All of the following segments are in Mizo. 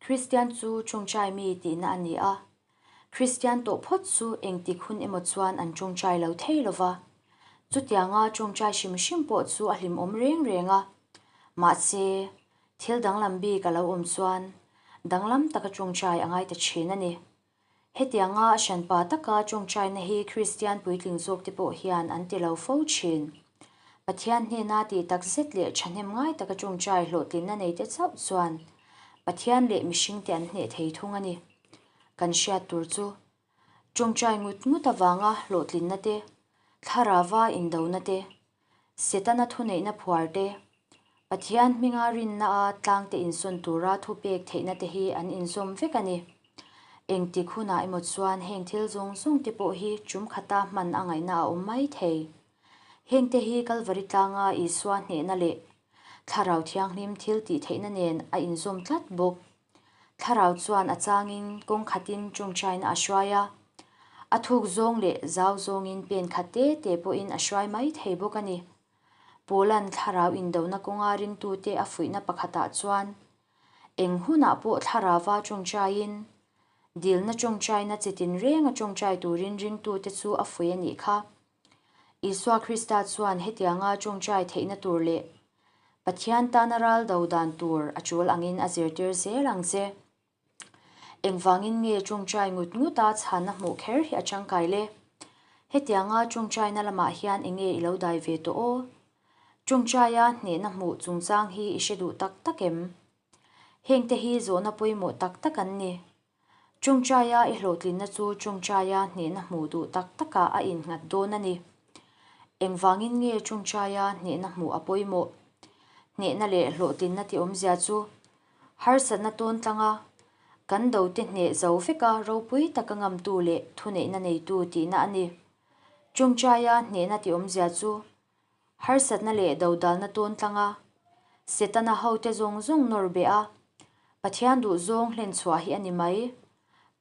Kristian chu ṭawngṭai mi tihna a ni a. Kristian tawh phawt chu engtik hun emaw chuan an ṭawngṭai lo thei lo va. Chutianga ṭawngṭai hrim hrim pawh chu a hlimawm reng reng a. Mahse, thil danglam bik a lo awm chuan danglam taka ṭawngṭai a ngai ta ṭhin a ni. Hetianga a hranpa taka ṭawngṭaina hi Kristian puitling zawkte pawh hian an ti lo fo ṭhin. Pathian hnena tih tak zet leh ṭhahnem ngai taka ṭawngṭai hlawhtlinna neite chauh chuan Pathian leh mihringte an hneh thei thung a ni. Kan hriat tur chu ṭawngṭai ngut ngut avanga hlawhtlinna te, thlarava indona te, Setana thuneihna phuar te, Pathian hminga rinna a tlangte insawn tura thupek theihna te hi an inzawm vek a ni. Engtik hunah emaw chuan heng thil zawng zawng te pawh hi tum khata hman a ngaihna a awm mai thei. Heng te hi Kalvari tlanga Isua hnehna leh Thlarau Thianghlim thil tih theihna nen a inzawm tlat bawk. Thlarau chuan a changin kawng khatin tawngtaina a hruai a, a thuk zawng leh zau zawngin pen khat te te pawhin a hruai mai thei bawk a ni. Paula'n thlarau indona kawnga ringtute a fuihna pakhatah chuan, Eng hunah pawh thlarauva tawngtaiin, dilna tawngtaina chi tinrenga tawngtai turin ringtute chu a fuih a nih kha. Isua Krista chuan hetianga tawngtai theihna tur leh Pathian tana ral do dan tur a tul angin a zirtir zel ang che. Engvangin nge tawngtai ngut nguta chhanna hmuh kher hi a tangkai le? Hetianga tawngtaina lamah hian enge i lo dai ve tawh aw? Tawngtaia hnehna hmuh chungchang hi i hre duh tak tak em? Hengte hi zawhna pawimawh tak tak an ni. Tawngtaia i hlawhtlinna chu tawngtaia hnehna hmuh duh tak takah a innghat dawn a ni. Engvangin nge tawngtaia hnehna hmuh a pawimawh? Hnehna leh hlawhtlinna ti awmzia chu harsatna tawn tlanga kan dote hneh zo veka ropui taka ngamtu leh thuneihna neitu tihna a ni. Tawngtaia hnehna ti awmzia chu Harsatna leh dodalna tawn tlanga Setana hote zawng zawng nawr beh a, Pathian duhzawng hlen chhuah hi a ni mai.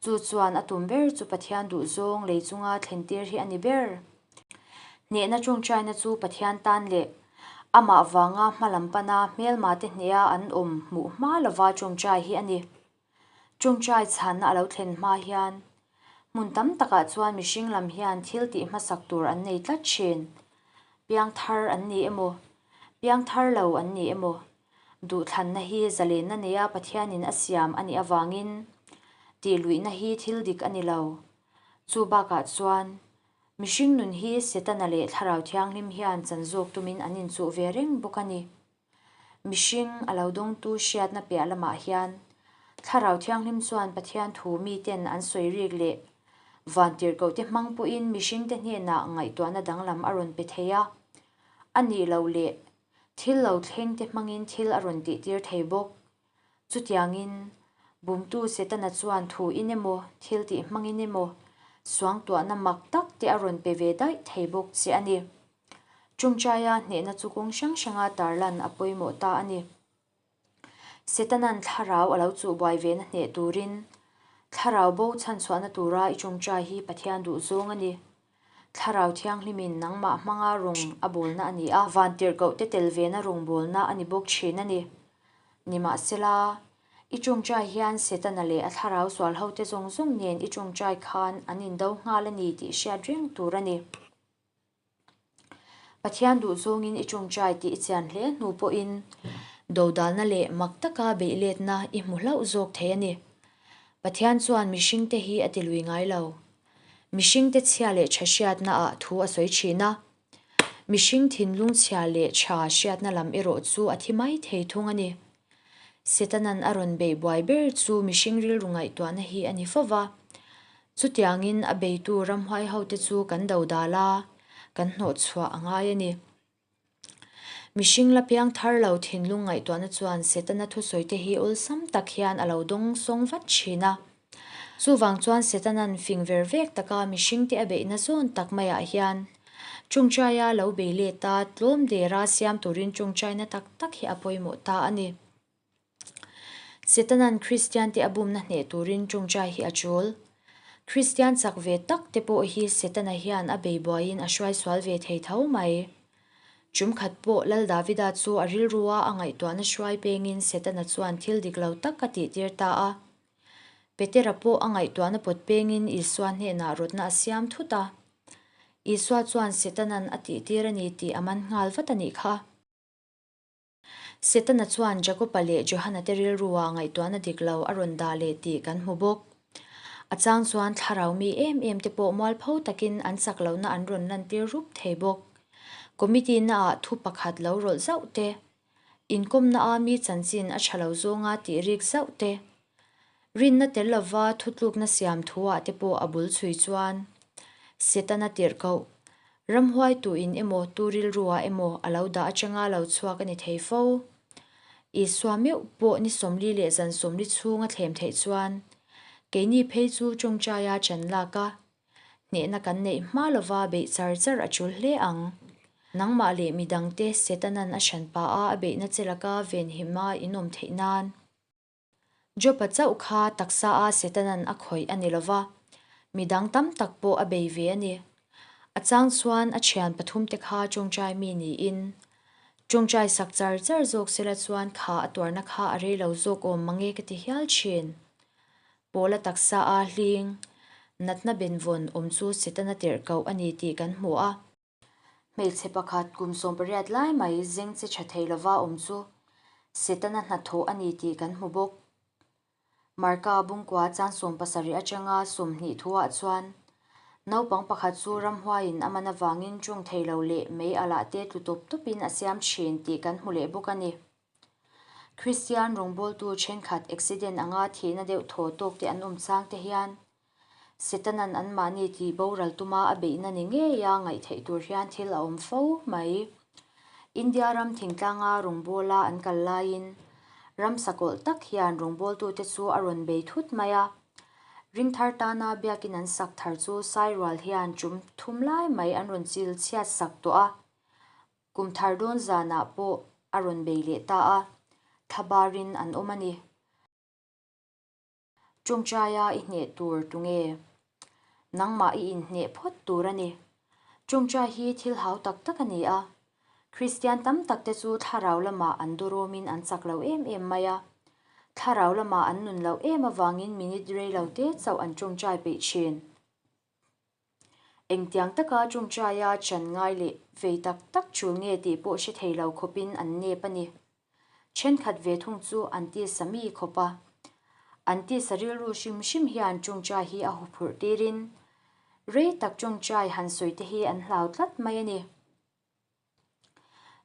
Chu chuan a tum ber chu Pathian duhzawng lei chunga thlentir hi a ni ber. Hnehna tawngtaina chu Pathian tan leh amah vanga hma lam pana hmelmate hneha an awm hmuh hma lova tawngtai hi a ni. Tawngtai chhanna a lo thlen hma hian hmun tam takah chuan mihring lam hian thil tih hmasak tur an nei tlat thin. Piangthar an ni emaw, piangthar lo an ni emaw, duhthlanna hi zalenna neia Pathianin a siam a nih avangin tihluihna hi thil dik a ni lo. Chu bakah chuan mihring nun hi Setana leh Thlarau Thianghlim hian chan zawk tumin an inchuh ve reng bawk a ni. Mihring a lo dawngtu hriatna piah lamah hian Thlarau Thianghlim chuan Pathian thu miten an sawi rik leh vantirhkohte hmang pawhin mihringte hnenah ngaihtuahna danglam a rawn pe thei a, a nih loh leh thil lo thlengte hmangin thil a rawn tihtir thei bawk. Chutiangin, bumtu Setana chuan thu in emaw, thil tih hmangin emaw suangtuahna mak tak te a rawn pe ve daih thei bawk che a ni. Tawngtaia hnehna chu kawng hrang hranga tarlan a pawimawh ta a ni. Setana'n thlarau a lo chuh buai vena hneh turin thlarau bo chhanchhuahna tura i tawngtai hi Pathian duh zawng a ni. Thlarau Thianghlimin nangmah hmanga rawng a bawlna a ni a, vantirhkohte tel vena rawngbawlna a ni bawk thin a ni. Nimahsela, i tawngtai hian Setana leh a thlarau sual hote zawng zawng nen i tawngtai khan an indo nghal a ni tih hriat reng tur a ni. Pathian duh zawngin i tawngtai tih i chian hle hnu pawhin dodalna leh mak taka beih letna i hmu hlauh zawk thei a ni. Pathian chuan mihringte hi a ti lui ngai lo. Mihringte chhia leh tha hriatna ah thu a sawi thin a. Mihring thinlung chhia leh tha hriatna lam erawh chu a thi mai thei thung a ni. Setanan a rawn beih buai ber chu mihring rilru ngaihtuahna hi a ni fo va. Chutiangin a beitu ramhuai hote chu kan dodal a, kan hnawhchhuah a ngai a ni. Mihring la piang thar lo thinlung ngaihtuahna chuan Setana thusawite hi awlsam tak hian a lo dawng sawng vat thin a. Chuvang chuan Setanan fing ver vek taka mihringte a beihna zawn tak maiah hian tawngtaia lo bei let a, tlawm dera siam turin tawngtaina tak tak hi a pawimawh ta a ni. Setanan Kristiante a bumna hneh turin tawngtai hi a tul. Kristian chak ve tak te pawh hi Setana hian a bei buaiin a hruai sual ve thei tho mai. Ṭum khat pawh Lal Davida chu a rilrua a ngaihtuahna hruai pengin Setana chuan thil dik lo tak a tihtir ta a. Petera pawh a ngaihtuahna pawt pengin Isua hnenah rawtna a siam thut a. Isua chuan Setanan a tihtir a ni tih a man nghal vat a nih kha. Setana chuan Jakoba leh Johana te rilrua ngaihtuahna dik lo a rawn dah leh tih kan hmu bawk. A chang chuan thlarau mi em em te pawh mualpho takin an chak lohna an rawn lantir rup thei bawk. Committee naah thu pakhat lo rawlh zauh te, inkawmna a mi chanchin a tha lo zawnga tih rik zauh te, Rinna tel lova thutlukna siam thuah te pawh a bul chhui chuan Setana tirh koh, ramhuaituin emaw tu rilruah emaw a lo dah atanga lo chhuak a ni thei fo. Isua meuh pawh ni 40 leh zan 40 chhung a thlem theih chuan keini phei chu tawngtaia chan lak a, hnehna kan neih hma lova beih char char a tul hle ang. Nangmah leh midangte Setanan a hranpa a a beihna che laka venhima inawm theih nan. Job-a chauh kha taksa a Setanan a khawih a ni lo va, midang tam tak pawh a bei ve a ni. A chang chuan a thian pathumte kha tawngtai mi niin, tawngtai sak char char zawk sela chuan kha a tuarna kha a rei lo zawk awm mange ka ti hial thin. Paula taksa a hling, natna benvawn awm chu Setana tirhkoh a ni tih kan hmu a. Hmeichhe pakhat kum 18 lai mai zeng che tha thei lova awm chu Setana hnathawh a ni tih kan hmu bawk. Marka bungkua chan 70 atanga 20 thuah chuan naupang pakhat chu ramhuaiin a man avangin ṭawng thei lo leh mei alah te tlu tawp tawpin a siam ṭhin tih kan hmu leh bawk a ni. Kristian rawngbawltu ṭhenkhat accident anga thihna deuh thaw tawk te an awm chang te hian Setanan anmahni tih boral tuma a beihna ni ngeia ngaih theih tur hian thil a awm fo mai. India ram thingtlanga rawngbawla an kal laiin ramsa kawlh tak hian rawngbawltute chu a rawn bei thut mai a. Ringthar tana biakin an sak thar chu Sairual hian ṭum thum lai mai an rawn chil chhiat sak tawh a. Kum thar dawn zanah pawh a rawn bei leh ta a, thlabarin an awm a ni. Tawngtaia i hneh tur tunge? Nangmah i inhneh phawt tur a ni. Tawngtai hi thil hau tak tak a ni a. Kristian tam tak te chu thlarau lamah an dawrawmin an chak lo em em mai a. Thlarau lamah an nun loh em avangin minute rei lo te chauh an tawngtai peih thin. Engtiang taka tawngtaia chan ngai leh vei tak tak tul nge tih pawh hre thei lo khawpin an nep a ni. Thenkhat ve thung chu an tisa mi khawp a. An tisa rilru hrim hrim hian tawngtai hi a huphurh tirin rei tak tawngtai han sawi te hi an hlau tlat mai a ni.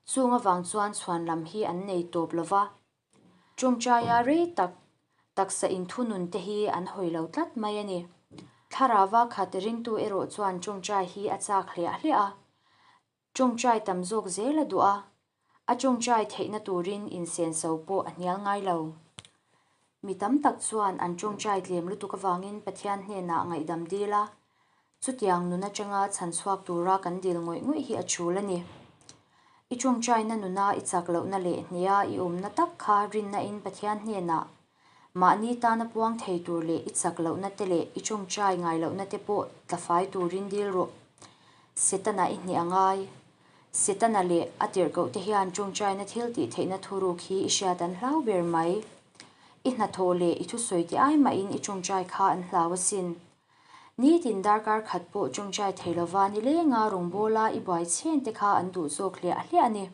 Chung avang chuan chhuan lam hi an nei tawp lo va, tawngtaia rei tak taksa inthunun te hi an hawi lo tlat mai a ni. Thlarauva khat ringtu erawh chuan tawngtai hi a chak hliah hliah a, tawngtai tam zawk zel a duh a, a tawngtai theihna turin insenso pawh a hnial ngai lo. Mi tam tak chuan an tawngtai tlem lutuk avangin Pathian hnenah ngaihdam dil a, Chutiang nun atanga chhan chhuak tura kan dil ngawih ngawih hi a chul a ni. I tawngtaina nuna i chak lohna leh hneha i awmna tak kha rinnain Pathian hnenah mahni tana puang thei tur leh i chak lohna te leh i tawngtai ngai lohna te pawh tlafai turin dil rawh. Setana i hneh a ngai. Setana leh a tirhkoh te hian tawngtaina thil tih theihna thuruk hi i hriat an hlau ber mai. I hnathawh leh i thusawi te ai mahin i tawngtai kha an hlau asin. Nitin darkar khat pawh tawngtai thei lova nilenga rawngbawla i buai chhen te kha an duh zawk hliah hliah a ni.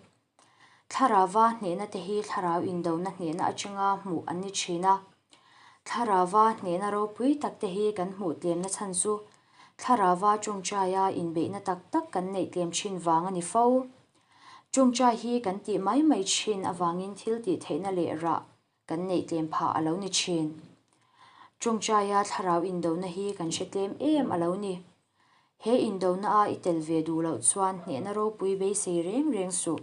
Thlarauva hnehna te hi thlarau indona hnehna atanga hmuh an ni thin a. Thlarauva hnehna ropui tak te hi kan hmuh tlemna chhan chu thlarauva tawngtaia inbeihna tak tak kan neih tlem thin vang a ni fo. Tawngtai hi kan tih mai mai thin avangin thil tih theihna leh rah Kan neih tlem phah a lo ni thin. Tawngtaia thlarau indona hi kan hre tlem em a lo ni. He indona a i tel ve duh loh chuan hnehna ropui beisei reng reng suh.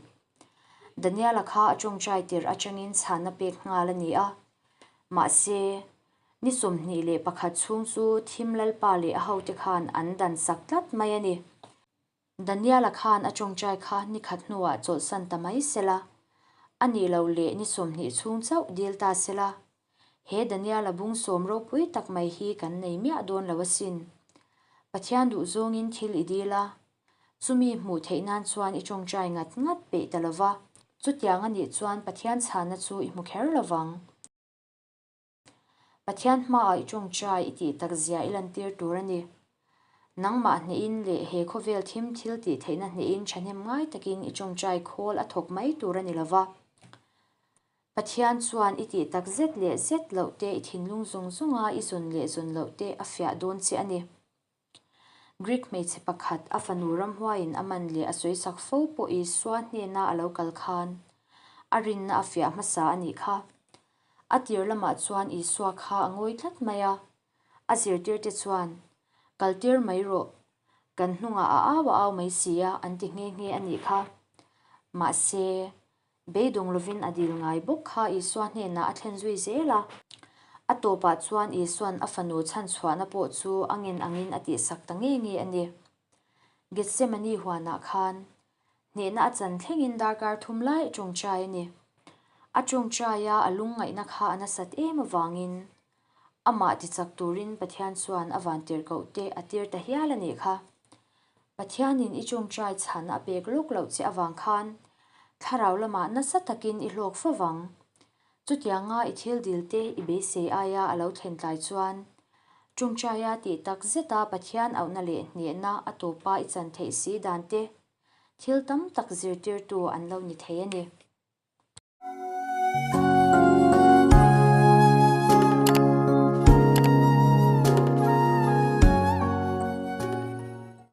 Daniela kha a tawngtai tirh atangin chhanna pek nghal a ni a. Mahse, ni 21 chhung chu thim lalpa leh a hote khan an dan sak tlat mai a ni. Daniela khan a tawngtai kha ni khat hnuah chawlhsan ta mai sela, a nih loh leh ni 20 chhung chauh dil ta sela, he Daniela bung sawm ropui tak mai hi kan nei miah dawn lo asin. Pathian duhzawngin thil i dil a. Chumi hmuh theih nan chuan i ṭawngṭai ngat ngat peih ta lo va, chutiang a nih chuan Pathian chhanna chu i hmu kher lo vang. Pathian hmaah i ṭawngṭai i tih tak zia i lantir tur a ni. Nangmah hnehin leh he khawvel thim thil tih theihna hnehin ṭhahnem ngai takin i ṭawngṭai khawl a thawk mai tur a ni lo va. Pathian chuan i tih tak zet leh zet loh te i thinlung zawng zawnga i zawn leh zawn loh te a fiah dawn che a ni. Greek hmeichhe pakhat a fanu ramhuaiin a man leh a sawisak fo pawh Isua hnena a lo kal khan a rinna a fiah hmasa a nih kha. A tir lamah chuan Isua kha a ngawi tlat mai a, a zirtirte chuan, Kaltir mai rawh, kan hnungah a au a au mai si a, an ti nghe nghe a nih kha. Mahse, Beidawng lovin a dil ngai bawk kha Isua hnenah a thlen zui zel a. A tawpah chuan Isua'n a fanu chhanchhuahna pawh chu a ngen angin a tihsak ta nge nge a ni. Gethsemane huanah khan hnehna a chan thlengin darkar thum lai a tawngtai a ni. A tawngtaia a lungngaihna kha a nasat em avangin amah tichak turin Pathian chuan a vantirhkoh te a tir ta hial a nih kha. Pathianin i tawngtai chhan a pek lawk loh che avang khan thlarau lamah nasa takin i hlawk fo vang. Chutianga i thil dil te i beisei aia a lo thlen tlai chuan tawngtaia tih tak zeta Pathian auhna leh hnehna a tawpa i chan theih si dan te thil tam tak zirtirtu an lo ni thei a ni.